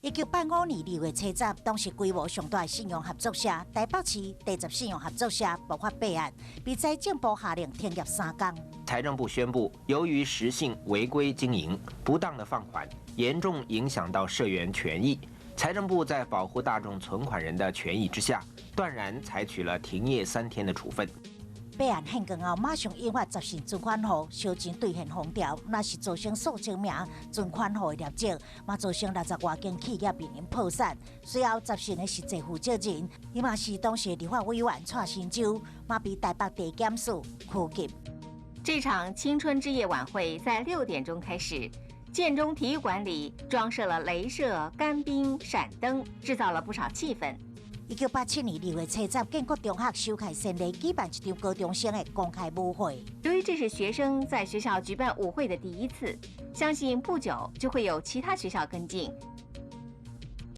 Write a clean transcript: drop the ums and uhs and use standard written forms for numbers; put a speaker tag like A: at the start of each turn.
A: 1985年2月70，當時規模上大的信用合作社台北市第十信用合作社爆發弊案，被財政部下令停業3工。
B: 財政部宣布，由於十信違規經營、不當的放款，嚴重影響到社員權益，財政部在保護大眾存款人的權益之下，斷然採取了停業3天的處分。
A: 弊案現光後，馬上引發十信存款戶燒錢兌現風潮，若是造成數千名存款戶的劣跡，嘛造成60外間企業面臨破產。隨後十信的實際負責人，伊嘛是當時立法委員蔡新洲，嘛被台北地檢署拘羈。
C: 這場青春之夜晚會在6點鐘開始，建中體育館裡裝設了雷射、乾冰、閃燈，製造了不少氣氛。
A: 1987年2月70，建國中學首開先例，舉辦一場高中生的公開舞會。
C: 由於這是學生在學校舉辦舞會的第一次，相信不久就會有其他學校跟進。